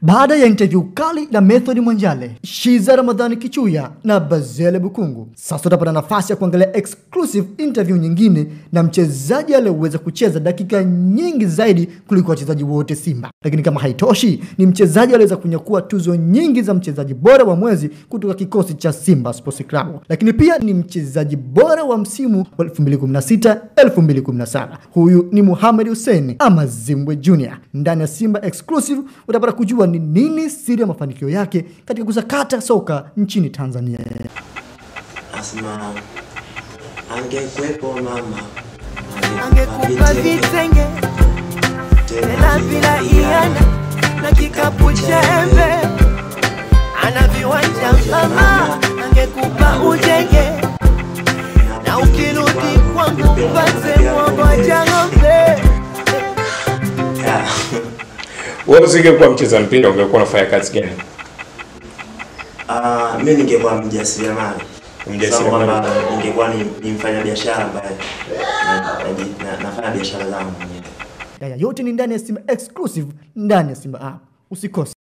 Baada ya interview kali na Method Mwanjale, Shiza Ramadhani Kichuya na Bazele Bukungu, sasa utapata nafasi ya kuangalia exclusive interview nyingine na mchezaji aliyeweza kucheza dakika nyingi zaidi kuliko wachezaji wote Simba. Lakini kama haitoshi, ni mchezaji aliyeweza kunyakua tuzo nyingi za mchezaji bora wa mwezi kutoka kikosi cha Simba Sports Club. Lakini pia ni mchezaji bora wa msimu wa 2016 2017. Huyu ni Mohamed Hussein ama Zimbwe Junior. Ndani ya Simba Exclusive utapata kujua ni nini siri ya mafanikio yake katika kusakata soka nchini Tanzania. Asma, angekuwepo mama, angekupa vitenge tena bila iana na kikapu cha embe, ana viwanja mama, angekupa ujenge na ukirudi kwangu upate mwongo cha ng'ombe. Wewe usingekuwa mcheza mpira ungekuwa unafanya kazi gani? Mimi ningekuwa mjasiriamali. Mjasiriamali. Ningekuwa ni mfanyabiashara ambaye nafanya biashara zangu mwenyewe. Haya yote ni ndani ya Simba Exclusive, ndani ya Simba App. Usikose.